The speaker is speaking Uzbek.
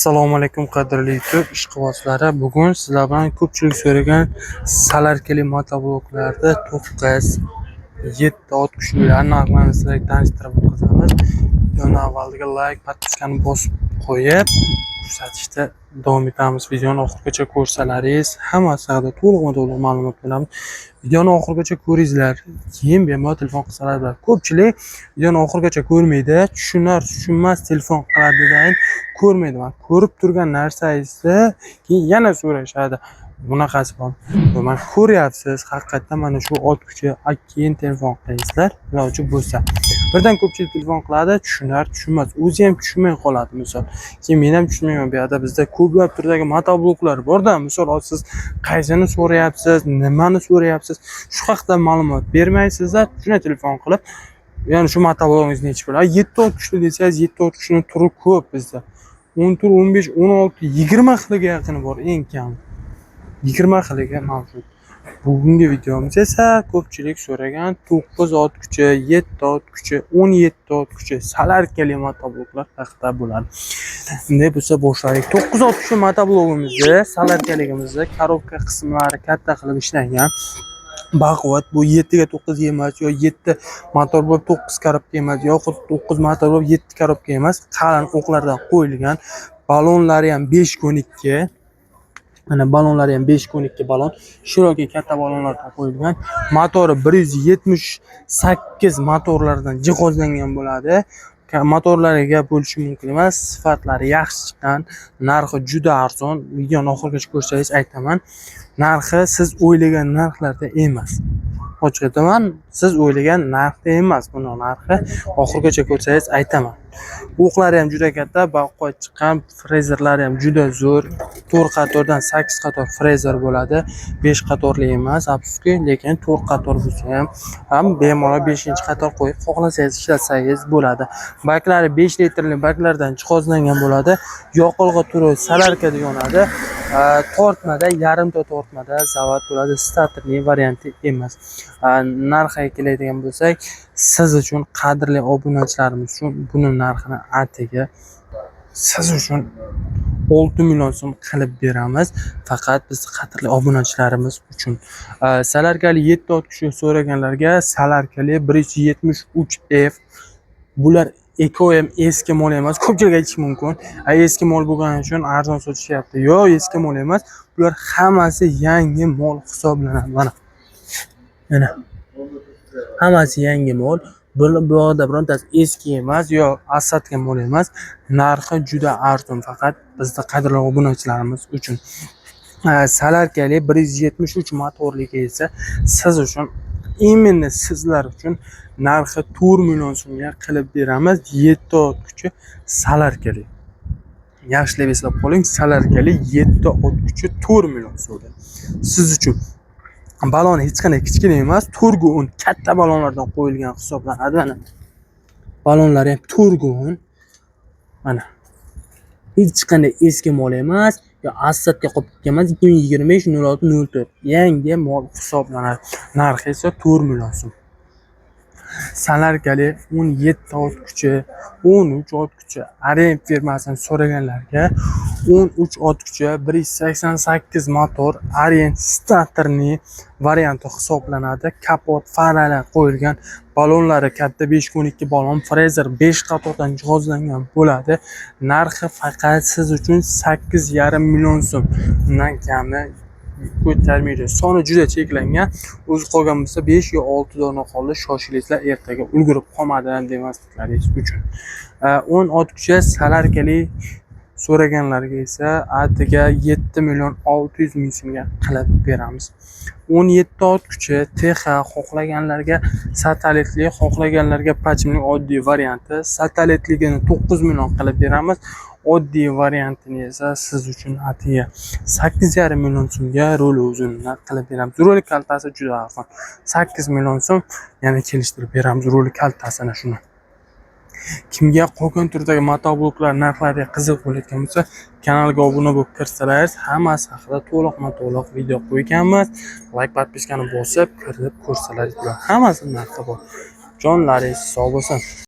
Assalomu alaykum, qadrli YouTube ishqibozlari. Bugun sizlar bilan ko'pchilik so'ragan solarkali motobloklarda 9, 7 ot kuchlilar narxlarini sizlarga tanishtirib o'tkazamiz. Videoni avvaliga like, подписка ni bosib qo'yib, ko'rsatishda davom etamiz. Videoni oxirigacha ko'rsalaringiz, hammasi haqida to'liqma-to'liq ma'lumot beramiz. Videoni oxirigacha ko'ringizlar, keyin bemalol telefon qilsalar bo'ladi. Ko'pchilik videoni oxirigacha ko'rmaydi, tushunar, tushunmas telefon qiladi degan ko'rmaydi. Mana ko'rib turgan narsangizni keyin yana so'rashadi. Bunaqasi bor. Mana ko'ryapsiz, haqiqatdan mana shu ot kuchi, keyin telefon qilaysizlar, iloji bo'lsa. Birdan ko'pchilik telefon qiladi, tushunar, tushunmas. O'zi ham tushunmay qoladi, misol. Keyin men ham tushunmayman. Bu yoqda bizda ko'plab turdagi motobloklar bor-da, misol hozir siz qaysini so'rayapsiz, nimani so'rayapsiz, shu haqida ma'lumot bermaysizlar, shunday telefon qilib, ya'ni shu motoblogingiz nechi pul? 7 ot kuchli desangiz, 7 ot kuchini turi ko'p bizda. 10 tur, 15, 16, 20 xiliga yaqini bor eng kami. 20 xiliga mavjud. Bugungi videomiz esa ko'pchilik so'ragan 9 ot kuchi, 7 ot kuchi, 17 ot kuchi solarkali motobloklar haqida bo'ladi. Unday bo'lsa boshlaylik. 9 ot kuchi motoblogimizni solarkaligimizni коробка qismlari katta qilib ishlangan. Baquvvat, bu 7 ga 9 emas yo 7 motor bo'lib 9 коробка emas yoxud 9 motor bo'lib 7 коробка emas, qalin o'qlardan qo'yilgan. Balonlari ham 5 12. Mana balonlari ham 5 12 balon. Широкий katta balonlardan qo'yilgan. Motori 178 motorlardan jihozlangan bo'ladi. Motorlariga gap bo'lishi mumkin emas. Sifatlari yaxshi chiqqan, narxi juda arzon. Videoni oxirigacha ko'rsangiz aytaman. Narxi siz o'ylagan narxlarda emas. Ochiq aytaman, siz o'ylagan narxda emas buni narxi. Oxirigacha ko'rsangiz aytaman. O'qlari ham juda katta, baquvvat chiqqan, frezerlari ham juda zo'r. 4 qatordan 8 qator frezer bo'ladi. 5 qatorli emas, afsuski, lekin 4 qator bo'lsa ham bemalol 5-qator qo'yib xohlasangiz ishlatsangiz bo'ladi. Baklari 5 litrli baklardan jihozlangan bo'ladi. Yoqilg'i turi solarkada yonadi. Tortmada, yarimta tortmada zavod bo'ladi. Starterli varianti emas. Narxiga keladigan bo'lsak, siz uchun, qadrli obunachilarimiz uchun buni narxini atigi siz uchun 6 million so'm qilib beramiz. Faqat biz qadrli obunachilarimiz uchun. Solarkali 7 ot kuchi so'raganlarga solarkali 173 F, bular ikkovi ham eski mol emas. Ko'pchilik aytishi mumkin, "A, eski mol bo'lgani uchun arzon sotishyapti." Yo'q, eski mol emas. Bular hammasi yangi mol hisoblanadi. Mana. Mana. Hammasi yangi mol. Bu yoqda birontasi eski emas yo asatga mol emas. Narxi juda arzon, faqat bizni qadrli obunachilarimiz uchun. Solarkali 173 motorligi esa siz uchun, именно sizlar uchun narxi 4 million so'mga qilib beramiz. 7 ot kuchi solarkali. Yaxshilab eslab qoling, solarkali 7 ot kuchi 4 million so'mga. Siz uchun. Balon hech qanday kichkina emas, 4 ga 10 katta balonlardan qo'yilgan hisoblanadi. Mana. Balonlari ham 4 ga 10. Mana. Hech qanday eski mol emas, yo asatga qolib ketgan emas, 2025 06 04 yangi mol hisoblanadi. Narxi esa 4 million so'm. Solarkali 17 ot kuchi, 13 ot kuchi Orient firmasini so'raganlarga 13 ot kuchi, 188 motor Orient starterli varianti hisoblanadi. Kapot, faralar qo'yilgan, balonlari katta 5 12 balon, frezer 5 qatordan jihozlangan bo'ladi. Narxi faqat siz uchun 8,5 million so'm. Undan kami ko'tarmaydi. Soni juda cheklangan. O'zi qolgan bo'lsa 5 yo 6 dona qoldi. Shoshilisizlar, ertaga ulgurib qolmadim demasliklaringiz uchun. 10 ot kuchi solarkali so'raganlarga esa atiga 7 million 600 ming so'mga qilib beramiz. 17 ot kuchi TX xohlaganlarga satellitli, xohlaganlarga pachimli oddiy varianti. Satellitligini 9 million qilib beramiz. Oddiy variantini esa siz uchun atiga 8,5 million so'mga ruli uzunini qilib beramiz. Ruli kaltasi juda arzon. 8 million so'm, yana kelishtirib beramiz ruli kaltasini shuni. Kimga qolgan turdagi motobloklar narxlariga qiziq bo'layotgan bo'lsa, kanalga obuna bo'lib kirsalaringiz, hammasi haqida to'liqma-to'liq video qo'yganmiz. Like, подписка ni bosib, kirib ko'rsalaringiz bo'ladi. Hammasini narxi bor. Jonlaringiz sog' bo'lsin.